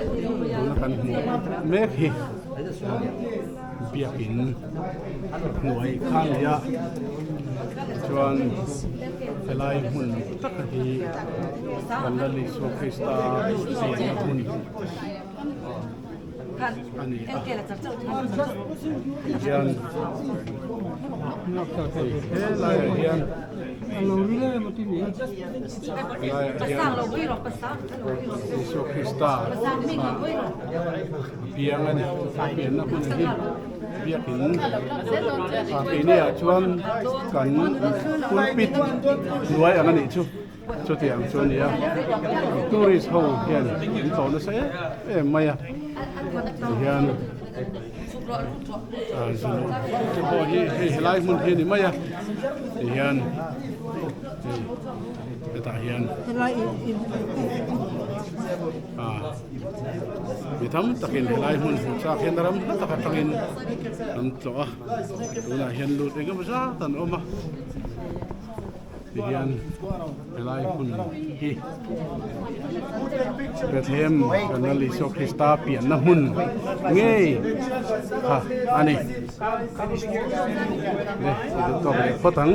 Tuna kan hmuh mek hi biakin hnuai kha a ni a chuan helai hmun tak hi kan Lal Isua Krista chenna hmun a ni a tihian hei helaiah hian helaiah hian Isua Krista a piang a ni a pianna hun hi biakin ah keini ah chuan kan pulpit hnuai ang a nih chu. Chutiang chu a ni a, tourist ho hian an tlawh nasa em em mai a, tihian zu te pawh hi hei helai hmun hi a ni mai a, tihian hei hetah hian ah mi tam takin helai hmun hmuh chak hian ram hla tak atangin an tlawh a, tunah hian lut engemaw zat an awm a. Tihian helai hmun hi Bethlehem kan Lal Isua Krista pianna hmun ngei kha a ni. Le i duh tawk leh phawt ang.